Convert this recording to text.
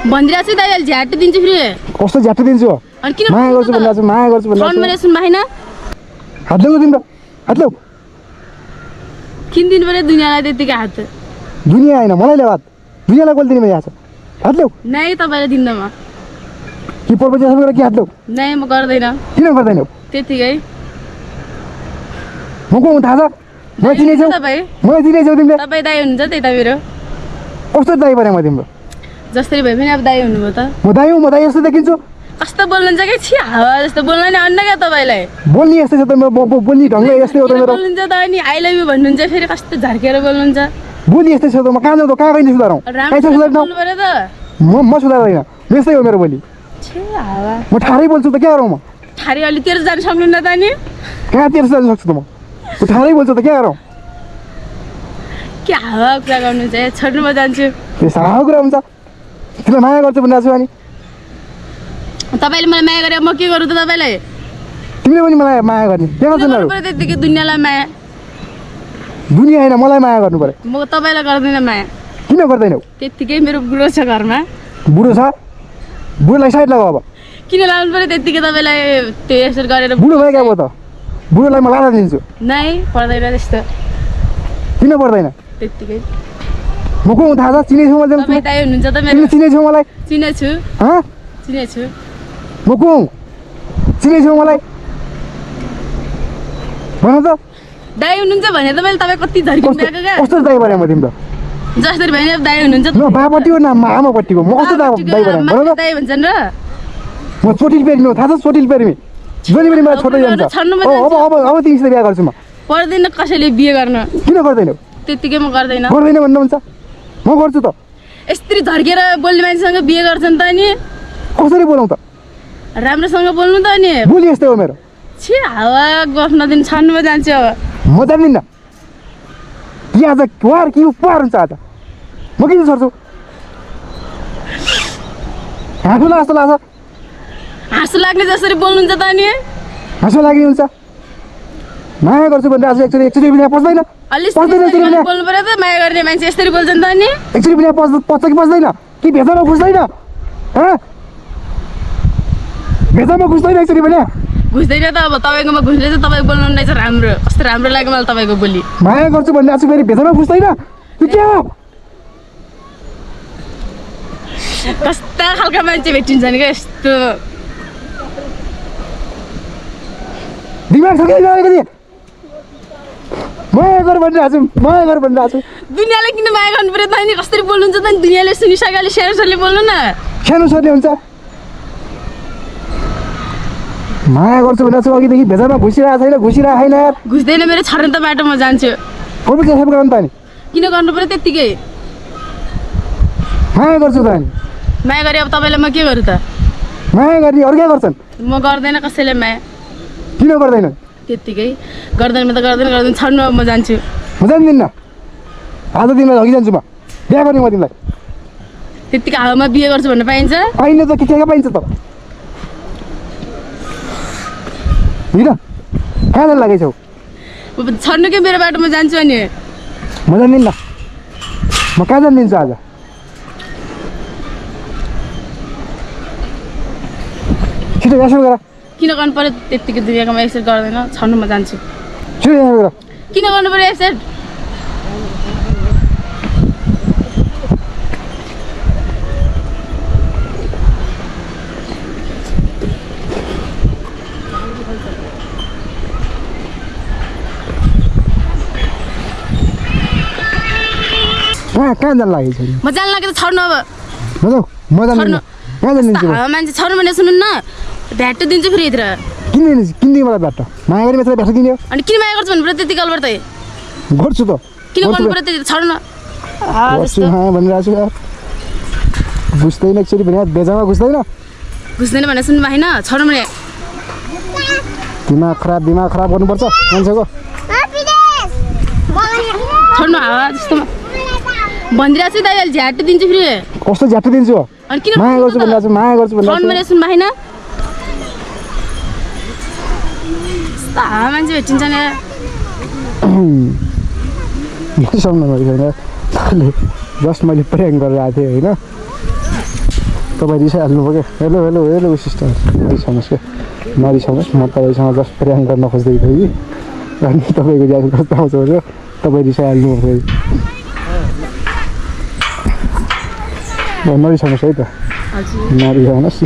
भनिरहेको छु दाइ अहिले झ्याट दिन्छु फेरि कस्तो झ्याट दिन्छु अनि किन माया गर्छु भन्दा छु माया गर्छु भन्दा फोन मैले सुन्नु भएन हात ल्याउ तिम्रो हात ल्याउ किन दिनु पर्यो दुनियाँलाई त्यतिकै हात दुनियाँ होइन मलाई ल्याउ हात दुनियाँलाई कसले दिने मैले हात हात ल्याउ नै तपाईँलाई दिन्न म कि पर्पज गरेर के हात ल्याउ नै म गर्दैन किन गर्दैनौ त्यतिकै म को हुँ थाहा छ मलाई चिनेछौ तपाईँ मलाई चिनेछौ तिमीले तपाईँ दाइ हुनुहुन्छ त्यही त मेरो कस्तो दाइ परे म तिम्रो जसरी भए पनि अब दाइ हुनुभयो त म दाइ यस्तो देखिन्छु कस्तो बोल्नुहुन्छ कि छि हावा जस्तो बोल्न नि अन्न क्या तपाईँलाई बोल्ने यस्तै छ त बोल्ने ढङ्ग यस्तै हो त मेरो बोल्नुहुन्छ त अनि आई लभ यु भन्नुहुन्छ फेरि कस्तो झर्केर बोल्नुहुन्छ बोली यस्तै छ त म कहाँ जाउँ त कहाँ गइने सुधारौँ कहाँ छ सुधार्नु बोल्नु पर्यो त म सुधार्दैन यस्तै हो मेरो बोली छि हावा म ठाडै बोल्छु त के गरौँ म ठारी अलि तेरो जानु सक्नुहुन्न त नि कहाँ तेर्स जानु सक्छु त म ठाडै बोल्छु त के गरौँ के हावा कुरा गर्नुहुन्छ है छोड्नु म जान्छु त्यो सानो कुरा हुन्छ तिमीलाई माया गर्छु भनिरहेको छु अनि तपाईँले मलाई माया गरे म के गरौँ त तपाईँलाई तिमीले पनि मलाई माया गर्ने के गर्छ गर्नु पर्यो त्यतिकै दुनियाँलाई माया दुनियाँ होइन मलाई माया गर्नु पर्यो म तपाईँलाई गर्दैन माया किन गर्दैनौ त्यतिकै मेरो बुढो छ घरमा बुढो छ बुढोलाई साइड लगाऊ अब किन लाउनु पर्यो त्यतिकै तपाईँलाई त्यो यसरी गरेर बुढो भयो क्या म त बुढोलाई म लाडा दिन्छु नै पर्दैन त्यस्तो किन पर्दैन त्यतिकै म को हुँ थाहा छ चिनेछौ मैले तपाईँ दाइ हुनुहुन्छ त तिमीले मेरो चिनेछौ मलाई चिनेछु हँ चिनेछु म को हुँ चिनेछौ मलाई भन त दाइ हुनुहुन्छ भने त मैले तपाईँ कति झर्किनु भएको क्या कस्तो दाइ परे म तिम्रो जसरी भयो नि अब दाइ हुनुहुन्छ न बापट्टि हो न आमापट्टिको म कस्तो दाइ परे भन त दाइ भन्छन् र म चोटिल पेरिमी हो थाहा छ चोटिल पेरिमी जहिले पनि मलाई छोटो जान्छ छड्नुमा अब तिमीसित बिहा गर्छु म पर्दैन कसैले बिहे गर्न किन गर्दैनौ त्यतिकै म गर्दैन गर्दैन भन्नुहुन्छ म गर्छु त यस्तरी झर्केर बोल्ने मान्छेसँग बिहे गर्छन् त अनि कसरी बोलाउँ त राम्रोसँग बोल्नु त अनि बोली यस्तै हो मेरो छि हावा गफ नदिनु छान्नुमा जान्छु अब म जान्दिनँ कि आज वार कि उपहार हुन्छ आज म किन छोड्छु हाँसुला जस्तो लाग्छ हाँसो लाग्ने जसरी बोल्नुहुन्छ त अनि हाँसो लाग्ने हुन्छ माया गर्छु भनेर आज एकचोटि बिना पस्दैन अलिक पस्दैन एकचोटि बिना बोल्नु पर्यो त माया गर्ने मान्छे यसरी बोल्छन् त अनि एकचोटि बिना पस्छ कि पस्दैन कि भेजामा घुस्दैन भेजामा घुस्दैन एकचोटि बिना घुस्दैन त अब तपाईँकोमा घुस्ने चाहिँ तपाईँ बोल्नु रहेछ राम्रो कस्तो राम्रो लाग्यो मलाई तपाईँको बोली माया गर्छु भन्ने आज फेरि भेजामा घुस्दैन त्यो के हो कस्ता खालका मान्छे भेटिन्छन् क्या यस्तो दिमाग छ कि अलिकति माया गर भनिरहेको छु माया गर भनिरहेको छु दुनियाँलाई किन माया गर्नु पर्यो त अनि कसरी बोल्नुहुन्छ त अनि दुनियाँले सुनिसक्यो अहिले सानो सरले बोल्नु न सानो सरले हुन्छ माया गर्छु भनेको छु अघिदेखि भेजामा घुसिरहेको छैन यार घुस्दैन मेरो छर्न त बाटो म जान्छु फोटो क्यासेप गर्नु त अनि किन गर्नु पर्यो त्यत्तिकै माया गर्छु त अनि माया गरे अब तपाईँलाई म के गरौँ त माया गर्ने अरू क्या गर्छन् म गर्दैन कसैले माया किन गर्दैन त्यत्तिकै गर्दैन त गर्दैन छड्नु अब म जान्छु म जान्दिनँ आज तिमीलाई लगिजान्छु म बिहा गर्ने म तिमीलाई त्यत्तिकै हावामा बिहे गर्छु भन्न पाइन्छ पाइन्छ त के पाइन्छ त होइन कहाँ जान लागेछौ छड्नु के मेरो बाटोमा जान्छु अनि म जान्दिनँ म कहाँ जानिदिन्छु आज छिटो यसो गर किन गर्नु पर्यो त्यत्तिकै दुनियाँकोमा यसरी गर्दैन छड्नु म जान्छु छिटो यसो गर किन गर्नु पर्यो यसरी कहाँ जान लागेको छ म जान लाग्यो त छड्नु अब म जान्दिनँ कहाँ जानिदिन्छु मान्छे छड्नु भने सुन्नु न भ्याटो दिन्छु फेरि यतिर किनिदिनु मलाई भ्याट माया गरी मात्र भ्याट किन्यो अनि किन माया गर्छु भन्नु पर्यो त्यति गलबाट त गर्छु त किन गर्नु पर्यो त्यति छड्नु गर्छु भनिरहेको छु यार घुस्दैन एकचोटि भने बेजामा घुस्दैन घुस्दैन भने सुन्नु होइन छड्नु भने दिमाग खराब गर्नुपर्छ मान्छेको छड्नु हावा जस्तोमा भनिरहेको छु दाइ अहिले झ्याट दिन्छु फेरि कस्तो झ्याट दिन्छु अनि किन माया गर्छु भनिरहेको फोन मैले सुन्नु भएन मान्छे भेटिन्छ नि सम्झनु भएको छैन जस्ट मैले प्र्याङ्क गरेर आएको थिएँ होइन तपाईँ रिसाइहाल्नु भयो क्या हेलो हेलो हेलो सिस्टर नरिसाउनुहोस् क्या नरिसाउनुहोस् म तपाईँसँग जस्ट प्र्याङ्क गर्न खोज्दै थिएँ कि अनि तपाईँको ज्यान कस्तो आउँछ भने तपाईँ रिसाइहाल्नु भयो फेरि नरिसाउनुहोस् है त हजुर नरिसाउनुहोस्